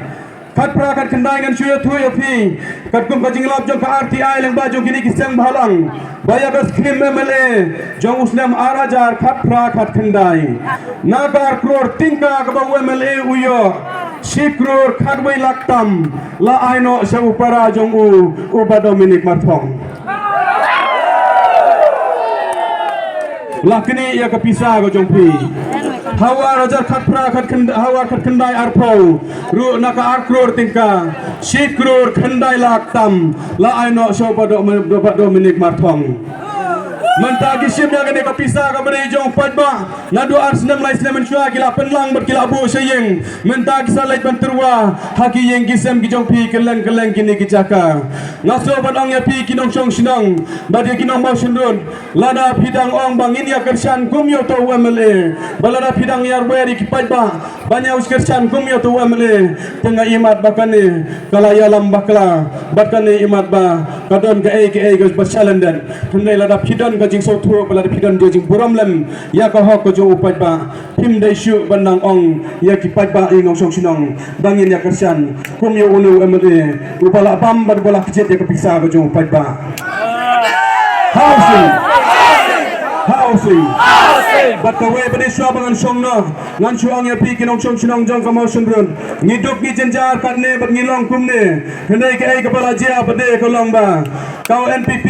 Khatphra khatkhyndai ngan shu ïathuh ïa phi katkum ka jinglap jong ka R T I lyngba jong kine ki seng bhalang ba ïa ka skim M L A jong u snem ar hajar khatphra khatkhyndai, na ka ar klur tyngka kaba u M L A u ïoh, shi klur khatwei lak tam la ai noh sha u para jong u, u Bah Dominic Marthong. La knieh ïa ka pisa ka jong phi. Ha u ar hajar khatphra khatkhyndai, ha u ar khatkhyndai arphew ruh na ka ar klur tyngka, shi klur khyndai lak tam la ai noh sha u Bah Do-, Bah Dominic Marthong. Mynta ki shim ïa kane ka pisa kaba dei jong u paidbah. Naduh ar snem lai snem mynshuwa ki la pynlang bad ki la buh sha ïing. Mynta ki sa leit ban tyrwa ha ki ïing ki sem ki jong phi kylleng kylleng kine ki jaka. Nga sngewbha ban ong ïa phi ki nongshong shnong bad ïa ki nongmawshynrut, lada phi dang ong ba ngin ïa kyrshan kum ïa uto u M L A, ba lada phi dang ïa wer ïa ki paidbah ban ïa kyrshan kum ïa uto u M L A, te nga ïohi ba kane ka la ïalam bakla bad kane ïohi ba ka don kaei kaei kaba shalyndet. Hynrei lada phi don ka jingsngewthuh bad lada phi don ka jingburom lem ïa ka hok ka jong u paidbah, phim dei shuh ban nang ong ïa ki paidbah, ïa ki nongshong shnong ba ngin ïa kyrshan kum ïa une u M L A uba la bam bad uba la kjit ïa ka pisa ka jong u paidbah. Housing. Housing. Bad kawei pat shuwa ba ngan shong noh, ngan shu ong ïa phi ki nongshong shnong jong ka Mawshynrut, ngi duk ngi jynjar katne bad ngi long kumne. Hynrei kaei kaba la jia pat ka long ba ka N P P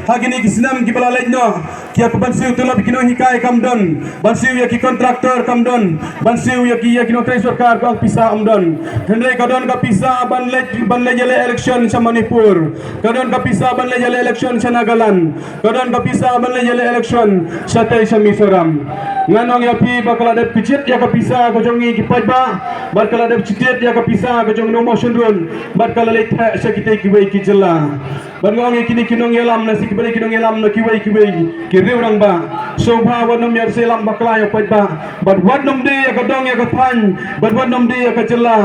ha kine ki snem kiba la leit noh, ki ïa ka ban siew tulop ïa ki nonghikai kam don, ban siew ïa ki contractor kam don, ban siew ïa ki, ïa ki nongtrei sorkar ka ong pisa ym don. Hynrei ka don ka pisa ban leit, ban leit ïaleh election sha Manipur, ka don ka pisa ban leit ïaleh election sha Nagaland, ka don ka pisa ban leit ïaleh election shatei sha Mizoram. Ngan ong ïa phi ba ka la dep kjit ïa ka pisa ka jong ngi ki paidbah bad ka la dep kjit ïa ka pisa ka jong u Mawshynrut bad ka la leit theh sha kitei kiwei ki jylla. Bad nga ong ïa kine ki nongïalam na, sa kiba dei ki nongïalam na kiwei kiwei ki riew rangbah, sngewbha wat nym ïa ïalam bakla ïa u paidbah bad wat nym die ïa ka dong ïa ka thaiñ bad wat nym die ïa ka jylla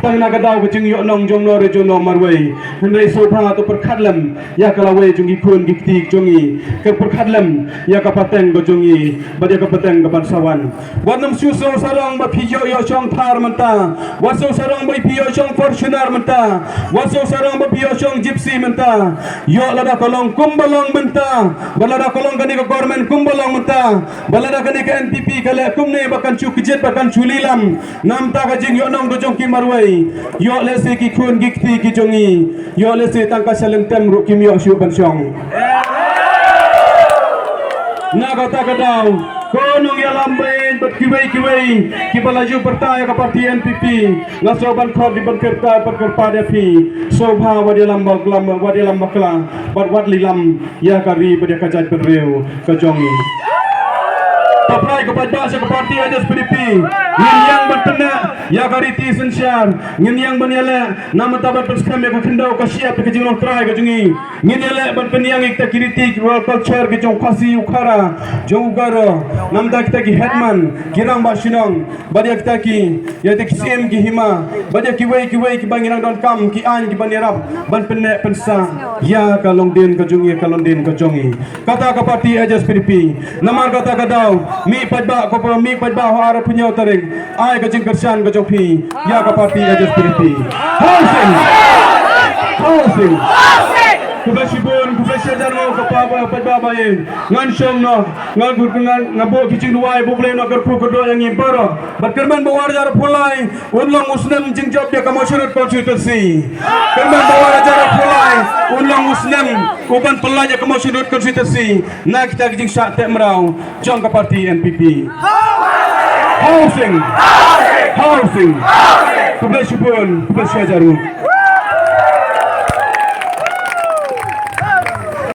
tang na ka daw ka jingïohnong jong u nongri jong u nongmarwei. Hynrei sngewbha to pyrkhat lem ïa ka lawei jong ki khun ki kti jong ngi, ka pyrkhat lem ïa ka pateng ka jong ngi bad ïa ka pateng ka ban sa wan. Wat nym shu sngewsarong ba phi ïoh, ïoh shong Thar mynta. Wat sngewsarong ba phi ïoh shong Fortuner mynta. Wat sngewsarong ba phi ïoh shong Gypsy mynta. Ïoh lada ka long kumba long mynta, bad lada ka long kane ka government kumba long mynta, bad lada kane ka N P P ka leh kumne ba kan shu kjit, ba kan shu lilam na ka bynta ka jingïohnong ka jong ki marwei. Ïoh lehse ki khun ki kti ki jong ngi, ïoh lehse tang ka shalynter ruh kim ïoh shuh ban shong. Na kata ka daw, ko nongïalam bad kiwei kiwei kiba la ju pyrta ïa ka party N P P, nga sngewbha ban khot, ban kyrpad, ban kyrpad ïa phi, sngewbha wat ïalam bakla, wat ïalam bakla bad wat lilam ïa ka ri bad ïa ka jaitbynriew ka jong ngi. Pynban ko paidbah sha ka party H S P D P, ngin ïeng ban pynneh ïa ka riti synshar, ngin ïeng ban ïaleh na ka bynta ban pynskhem ïa ka khyndew ka shyiap ïa ka jinglong trai ka jong ngi. Ngin ïaleh ban pynïeng ïa kita ki riti, ki oral culture ki jong u Khasi, u Khara, jong u Garo, na ka bynta kita ki headman, ki rangbah shnong, bad ïa kita ki, ïa kita ki syiem ki hima, bad ïa kiwei kiwei kiba ngi nang donkam, ki aiñ kiban ïarap ban pynneh pynsah ïa ka longdien ka jong ngi, ka longdien ka jong ngi. Kata ka party H S P D P. Namar kata ka daw, mih paidbah ko pa, mih paidbah ha u arphew hynñiew tarik, ai ka jingkyrshan ka jong phi ïa ka party H S P D P. Housing. Housing. Khublei shibun, khublei shihajar nguh ko pa, ba, paidbah ba ïeit. Ngan shong noh, ngan, ngan, ngan buh ki jingduwai, buh Blei un kyrkhu kyrdoh ïa ngi baroh. Bad kyrmen ba u ar hajar arphew lai un long u snem jingjop ïa ka Mawshynrut constituency. Kyrmen ba u ar hajar arphew lai un long u snem uban pyllait ïa ka Mawshynrut constituency na kita ki jingshah teh mraw jong ka party N P P. Housing. Housing. Khublei shibun, khublei shihajar nguh.